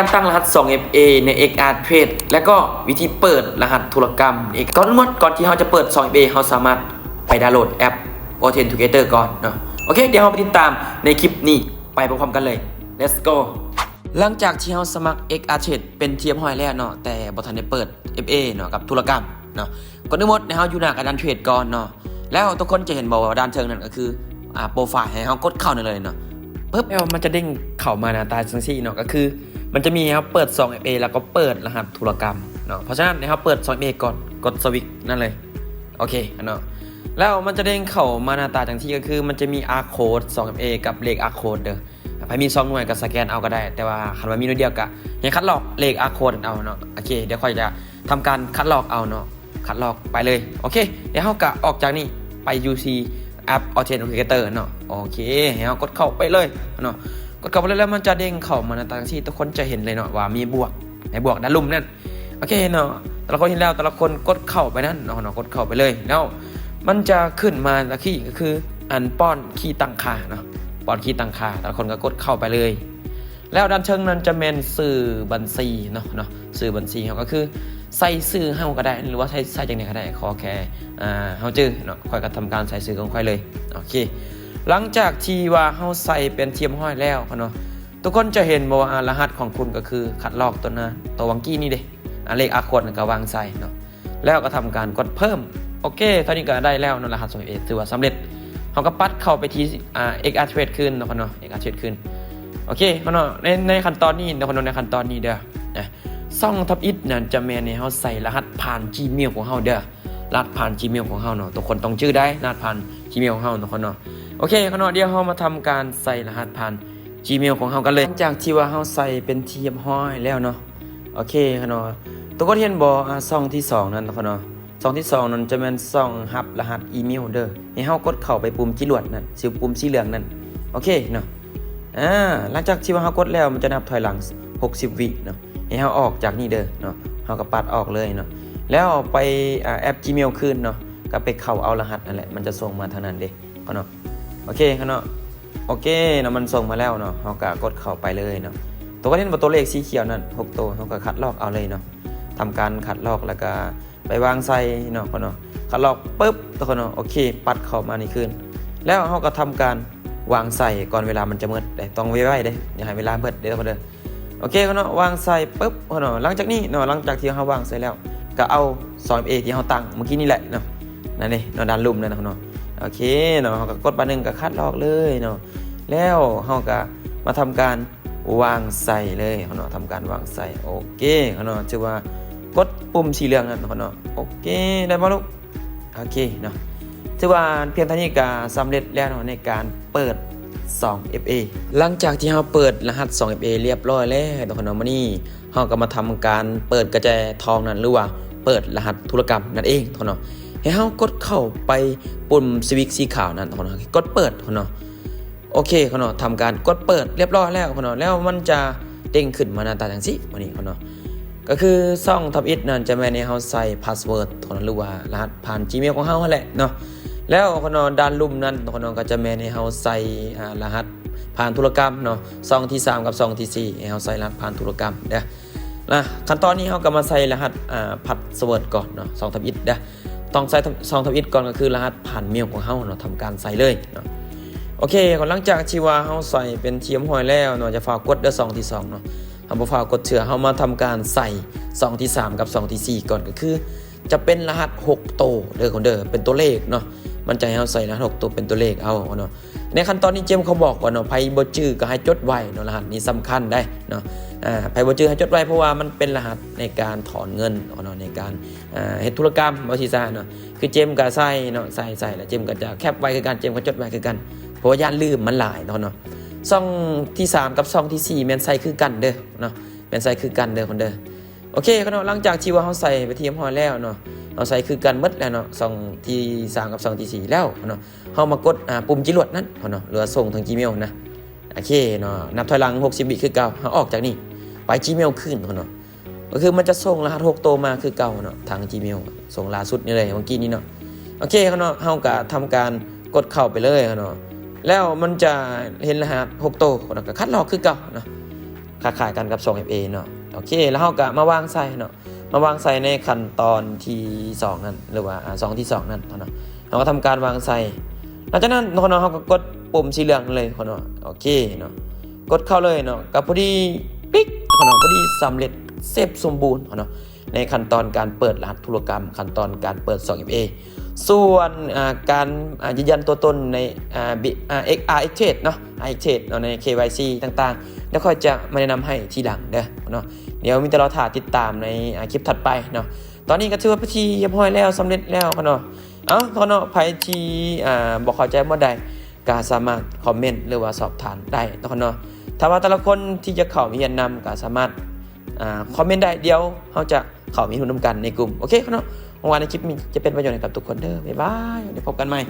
ການຕັ້ງລະຫັດສອງເອັຟເອໃນ ເອັກອາເທຣດ ແລະກໍວິທີເປີດລະຫັດທຸລະກຳ. ກ່ອນອື່ນໝົດ, ກ່ອນທີ່ເຮົາຈະເປີດສອງເອັຟເອ ເຮົາສາມາດໄປດາວໂຫຼດແອັບ Authenticator ກ່ອນເນາະ. ໂອເຄ, ດຽວເຮົາໄປຕິດຕາມໃນຄລິບນີ້ໄປພ້ອມໆກັນເລີຍ. Let's go. ຫຼັງຈາກທີ່ເຮົາສະໝັກ ເອັກອາເທຣດ ເປັນທີ່ຮຽບຮ້ອຍແລ້ວເນາະ, ແຕ່ບໍ່ທັນໄດ້ເປີດເອັຟເອເນາະ ກັບທຸລະກຳເນາະ. ກ່ອນອື່ນໝົດ, ໃຫ້ເຮົາຢູ່ໜ້າກະດານເທຣດກ່ອນເນາະ. ແລ້ວທຸກຄົນຈະເຫັນບໍ່ວ່າດ້ານເທິງນັ້ນກໍຄື ອາ ໂປຣໄຟລ໌ ໃຫ້ເຮົາກົດເຂົ້ານັ້ນເລີຍເນາະ. ປຶບ ແລ້ວມັນຈະເດ້ງເຂົ້າມາໜ້າຕາຈັ່ງຊີ້ເນາະ, ກໍຄືມັນຈະມີໃຫ້ເຮົາເປີດສອງເອັຟເອ ແລ້ວກໍເປີດລະຫັດທຸລະກຳເນາະ. ເພາະສະນັ້ນໃຫ້ເຮົາເປີດສອງເອັຟເອກ່ອນ, ກົດສະວິດນັ້ນເລີຍ. ໂອເຄເນາະ, ແລ້ວມັນຈະເດ້ງເຂົ້າມາໜ້າຕາຈັ່ງຊີ້ ກໍຄືມັນຈະມີ R code ສອງເອັຟເອ ກັບເລກ R code ເດີ. ໃຜມີສອງໜ່ວຍກໍສະແກນເອົາກໍໄດ້, ແຕ່ວ່າຄັນວ່າມີໜ່ວຍດຽວກໍໃຫ້ຄັດລອກເລກ R code ເອົາເນາະ. ໂອເຄ, ດຽວຂ້ອຍຈະທຳການຄັດລອກເອົາເນາະ, ຄັດລອກໄປເລີຍ. ໂອເຄ, ດຽວເຮົາກໍອອກຈາກນີ້ໄປຢູ່ທີ່ແອັບ Authenticator ເນາະ. ໂອເຄ, ໃຫ້ເຮົາກົດເຂົ້າໄປເລີຍເນາະ, ກົດເຂົ້າໄປເລີຍ ແລ້ວມັນຈະເດ້ງເຂົ້າມາໜ້າຕາຈັ່ງຊີ້, ທຸກຄົນຈະເຫັນເລີຍເນາະວ່າມີບວກ ໃຫ້ບວກດ້ານລຸ່ມນັ້ນ. ໂອເຄເນາະ, ແຕ່ລະຄົນເຫັນແລ້ວ ແຕ່ລະຄົນກົດເຂົ້າໄປນັ້ນເນາະ, ເນາະ ກົດເຂົ້າໄປເລີຍ. ແລ້ວມັນຈະຂຶ້ນມາຕະກີ້ ກໍຄືອັນປ້ອນຄີຕັ້ງຄ່າເນາະ, ປ້ອນຄີຕັ້ງຄ່າ, ແຕ່ລະຄົນກໍກົດເຂົ້າໄປເລີຍ. ແລ້ວດ້ານເທິງນັ້ນຈະແມ່ນຊື່ບັນຊີເນາະ, ເນາະ ຊື່ບັນຊີເຮົາ ກໍຄືໃສ່ຊື່ເຮົາກໍໄດ້ ຫຼືວ່າໃສ່ ໃສ່ຈັ່ງໃດກໍໄດ້, ຂໍແຄ່ ອ່າ ເຮົາຈື່ເນາະ. ຂ້ອຍກໍທຳການໃສ່ຊື່ຂອງຂ້ອຍເລີຍ. ໂອເຄ, ຫຼັງຈາກທີ່ວ່າເຮົາໃສ່ເປັນທີ່ຮຽບຮ້ອຍແລ້ວເນາະ, ທຸກຄົນຈະເຫັນບໍ່ວ່າ ອາ ລະຫັດຂອງຄຸນກໍຄືຄັດລອກຕົວນັ້ນ ຕົວຫວ່າງກີ້ນີ້ເດ້, ອາ ເລກ R code ນັ້ນກໍວາງໃສ່ເນາະ, ແລ້ວກໍທຳການກົດເພີ່ມ. ໂອເຄ, ເທົ່ານີ້ກໍໄດ້ແລ້ວເນາະ, ລະຫັດສອງເອັຟເອຖືວ່າສຳເລັດ. ເຮົາກໍປັດເຂົ້າໄປທີ່ ອາ ເອັກອາເທຣດຄືນເນາະ, ເນາະ ເອັກອາເທຣດຄືນ. ໂອເຄເນາະ, ໃນ ໃນຂັ້ນຕອນນີ້ເນາະ, ເນາະ ໃນຂັ້ນຕອນນີ້ເດີ, ນະ ຊ່ອງທຳອິດນັ້ນຈະແມ່ນໃຫ້ເຮົາໃສ່ລະຫັດຜ່ານ Gmail ຂອງເຮົາເດີ, ລະຫັດຜ່ານ Gmail ຂອງເຮົາເນາະ. ທຸກຄົນຕ້ອງຈື່ໄດ້ ລະຫັດຜ່ານ Gmail ຂອງເຮົາເນາະ, ເນາະ. ໂອເຄເນາະ, ດຽວເຮົາມາທຳການໃສ່ລະຫັດຜ່ານ Gmail ຂອງເຮົາກັນເລີຍ. ຫຼັງຈາກທີ່ວ່າເຮົາໃສ່ເປັນທີ່ຮຽບຮ້ອຍແລ້ວເນາະ, ໂອເຄເນາະ, ທຸກຄົນເຫັນບໍ່ ອາ ຊ່ອງທີສອງນັ້ນເນາະ, ເນາະ ຊ່ອງທີສອງນັ້ນຈະແມ່ນຊ່ອງຮັບລະຫັດອີເມວເດີ, ໃຫ້ເຮົາກົດເຂົ້າໄປປຸ່ມຈີລວດນັ້ນ, ຊື່ປຸ່ມສີເຫຼືອງນັ້ນ. ໂອເຄເນາະ, ອາ ຫຼັງຈາກທີ່ວ່າເຮົາກົດແລ້ວ ມັນຈະນັບຖອຍຫຼັງຫົກສິບວິເນາະ, ໃຫ້ເຮົາອອກຈາກນີ້ເດີເນາະ, ເຮົາກໍປັດອອກເລີຍເນາະ. ແລ້ວໄປ ອາ ແອັບ Gmail ຄືນເນາະ, ກໍໄປເຂົ້າເອົາລະຫັດນັ້ນແຫຼະ, ມັນຈະສົ່ງມາທາງນັ້ນເດ້ເນາະ. ໂອເຄເນາະ, ໂອເຄເນາະ, ມັນສົ່ງມາແລ້ວເນາະ, ເຮົາກໍກົດເຂົ້າໄປເລີຍເນາະ. ທຸກຄົນເຫັນບໍ່ ຕົວເລກສີຂຽວນັ້ນ ຫົກໂຕ, ເຮົາກໍຄັດລອກເອົາເລີຍເນາະ, ທຳການຄັດລອກ ແລ້ວກໍ ໄປວາງໃສ່ເນາະ ເນາະ, ຄັດລອກປຶບ ທຸກຄົນເນາະ, ໂອເຄ, ປັດເຂົ້າມານີ້ຄືນ. ແລ້ວເຮົາກໍທຳການວາງໃສ່ກ່ອນເວລາມັນຈະໝົດເດ້, ຕ້ອງໄວໆເດ້, ຢ່າໃຫ້ເວລາເບິດເດ້ ທຸກຄົນເດີ. ໂອເຄເນາະ, ວາງໃສ່ປຶບເນາະ, ຫຼັງຈາກນີ້ເນາະ, ຫຼັງຈາກທີ່ເຮົາວາງໃສ່ແລ້ວ ກໍເອົາ ສອງເອັຟເອ ທີ່ເຮົາຕັ້ງເມື່ອກີ້ນີ້ແຫຼະເນາະ, ນັ້ນເດ້ເນາະ, ດ້ານລຸ່ມນັ້ນເນາະ. ໂອເຄເນາະ, ເຮົາກໍກົດບາດໜຶ່ງ ກໍຄັດລອກເລີຍເນາະ, ແລ້ວເຮົາກໍມາທຳການ ວາງໃສ່ເລີຍເນາະ, ທຳການວາງໃສ່. ໂອເຄເນາະ, ຖືວ່າກົດປຸ່ມສີເຫຼືອງນັ້ນເນາະ. ໂອເຄ, ໄດ້ບໍ່ລູກ? ໂອເຄເນາະ, ຖືວ່າພຽງເທົ່ານີ້ກໍສຳເລັດແລ້ວເນາະ ໃນການເປີດ ສອງເອັຟເອ. ຫຼັງຈາກທີ່ເຮົາເປີດລະຫັດ ສອງເອັຟເອ ລຽບຮ້ອຍແລ້ວເນາະ, ມື້ນີ້ເຮົາກໍມາທຳການເປີດກະແຈທອງນັ້ນ ຫຼືວ່າເປີດລະຫັດທຸລະກຳນັ້ນເອງເນາະ. ໃຫ້ເຮົາກົດເຂົ້າໄປປຸ່ມສະວິດສີຂາວນັ້ນເນາະ, ກົດເປີດເນາະ. ໂອເຄເນາະ, ທຳການກົດເປີດລຽບຮ້ອຍແລ້ວເນາະ, ແລ້ວມັນຈະເດ້ງຂຶ້ນມາໜ້າຕາຈັ່ງຊີ້ ບາດນີ້ເນາະ, ກໍຄືຊ່ອງທຳອິດນັ້ນຈະແມ່ນໃຫ້ເຮົາໃສ່ພາສເວີດເນາະ ຫຼືວ່າລະຫັດຜ່ານ Gmail ຂອງເຮົາຫັ້ນແຫຼະເນາະ. ແລ້ວເນາະ ດ້ານລຸ່ມນັ້ນເນາະ ກໍຈະແມ່ນໃຫ້ເຮົາໃສ່ ອາ ລະຫັດຜ່ານທຸລະກຳເນາະ, ຊ່ອງທີສາມກັບຊ່ອງທີສີ່ ໃຫ້ເຮົາໃສ່ລະຫັດຜ່ານທຸລະກຳເດີ. ນະ ຂັ້ນຕອນນີ້ເຮົາກໍມາໃສ່ລະຫັດ ອາ ພາສເວີດກ່ອນເນາະ, ຊ່ອງທຳອິດເດີ, ຕ້ອງໃສ່ຊ່ອງທຳອິດກ່ອນ ກໍຄືລະຫັດຜ່ານເມວຂອງເຮົາເນາະ, ທຳການໃສ່ເລີຍເນາະ. ໂອເຄ, ຫຼັງຈາກທີ່ວ່າເຮົາໃສ່ເປັນທີ່ຮຽບຮ້ອຍແລ້ວເນາະ, ຢ່າຟ້າວກົດເດີ ຊ່ອງທີສອງເນາະ, ເຮົາບໍ່ຟ້າວກົດເທື່ອ, ເຮົາມາທຳການໃສ່ຊ່ອງທີສາມກັບຊ່ອງທີສີ່ກ່ອນ, ກໍຄືຈະເປັນລະຫັດຫົກໂຕເດີຄົນເດີ, ເປັນຕົວເລກເນາະ, ມັນຈະໃຫ້ເຮົາໃສ່ລະຫັດຫົກໂຕເປັນຕົວເລກເອົາເນາະ. ໃນຂັ້ນຕອນນີ້ເຈມຂໍບອກກ່ອນເນາະ, ໃຜບໍ່ຈື່ກໍໃຫ້ຈົດໄວ້ເນາະ, ລະຫັດນີ້ສຳຄັນໄດ໋ເນາະ. ອາ ໃຜບໍ່ຈື່ໃຫ້ຈົດໄວ້ ເພາະວ່າມັນເປັນລະຫັດໃນການຖອນເງິນເນາະ, ໃນການ ອາ ເຮັດທຸລະກຳວ່າຊີ້ຊະເນາະ. ຄືເຈມກໍໃສ່ເນາະ, ໃສ່ ໃສ່ແລ້ວເຈມກໍຈະແຄັບໄວ້ຄືກັນ, ເຈມກໍຈົດໄວ້ຄືກັນ, ເພາະວ່າຢ້ານລືມ, ມັນຫຼາຍເນາະ. ຊ່ອງທີສາມກັບຊ່ອງທີສີ່ແມ່ນໃສ່ຄືກັນເດີເນາະ, ແມ່ນໃສ່ຄືກັນເດີຄົນເດີ. ໂອເຄເນາະ, ຫຼັງຈາກທີ່ວ່າເຮົາໃສ່ໄປທີ່ຮຽບຮ້ອຍແລ້ວເນາະ, ເຮົາໃສ່ຄືກັນໝົດແລ້ວເນາະ, ຊ່ອງທີສາມກັບຊ່ອງທີສີ່ແລ້ວເນາະ, ເຮົາມາກົດ ອາ ປຸ່ມຈີລວດນັ້ນເນາະ ຫຼືວ່າສົ່ງທາງ Gmail ນະ. ໂອເຄເນາະ, ນັບຖອຍຫຼັງຫົກສິບວິຄືເກົ່າ, ເຮົາອອກຈາກນີ້ໄປ Gmail ຄືນເນາະ, ກໍຄືມັນຈະສົ່ງລະຫັດຫົກໂຕມາຄືເກົ່າເນາະ, ທາງ Gmail ສົ່ງລ່າສຸດນີ້ເລີຍ ເມື່ອກີ້ນີ້ເນາະ. ໂອເຄເນາະ, ເຮົາກໍທຳການກົດເຂົ້າໄປເລີຍເນາະ, ແລ້ວມັນຈະເຫັນລະຫັດຫົກໂຕເນາະ, ກໍຄັດລອກຄືເກົ່າເນາະ. ຄ້າຍໆກັນກັບຊ່ອງເອັຟເອເນາະ. ໂອເຄ ແລ້ວເຮົາກໍມາວາງໃສ່ເນາະ ມາວາງໃສ່ໃນຂັ້ນຕອນທີສອງນັ້ນ ຫຼືວ່າ ອາ ຊ່ອງທີສອງນັ້ນເນາະ. ເຮົາກໍທຳການວາງໃສ່. ຫຼັງຈາກນັ້ນເນາະ ເຮົາກໍກົດປຸ່ມສີເຫຼືອງເລີຍເນາະ. ໂອເຄເນາະ ກົດເຂົ້າເລີຍເນາະ ກໍພໍດີ ປິກເນາະ ພໍດີສຳເລັດເສັບສົມບູນເນາະ ໃນຂັ້ນຕອນການເປີດລະຫັດທຸລະກຳ, ຂັ້ນຕອນການເປີດຊ່ອງເອັຟເອ. ສ່ວນ ອາ ການ ອາ ຢືນຢັນຕົວຕົນໃນ ອາ ເອັກ ອາ ເອັກເທຣດເນາະ ເອັກເທຣດເນາະ ໃນເຄວາຍຊີຕ່າງໆ ດຽວຂ້ອຍຈະມາແນະນຳໃຫ້ທີຫຼັງເດີເນາະ. ດຽວມີແຕ່ລໍຖ້າຕິດຕາມໃນ ອາ ຄລິບຖັດໄປເນາະ. ຕອນນີ້ກໍຖືວ່າເປັນທີ່ຮຽບຮ້ອຍແລ້ວ ສຳເລັດແລ້ວເນາະ. ເອົ້າ ເນາະ ໃຜທີ່ ອາ ບໍ່ເຂົ້າໃຈໝົດໃດ ກໍສາມາດຄອມເມັນ ຫຼືວ່າສອບຖາມໄດ້ເນາະ. ຖ້າວ່າແຕ່ລະຄົນທີ່ຈະເຂົ້າມາຮຽນນຳ ກໍສາມາດ ອາ ຄອມເມັນໄດ້ ດຽວເຮົາຈະເຂົ້າມາເຮັດຮ່ວມນຳກັນໃນກຸ່ມ. ໂອເຄເນາະ ຫວັງວ່າໃນຄລິບນີ້ຈະເປັນປະໂຫຍດໃຫ້ກັບທຸກຄົນເດີ. ບາຍບາຍ ດຽວພົບກັນໃໝ່.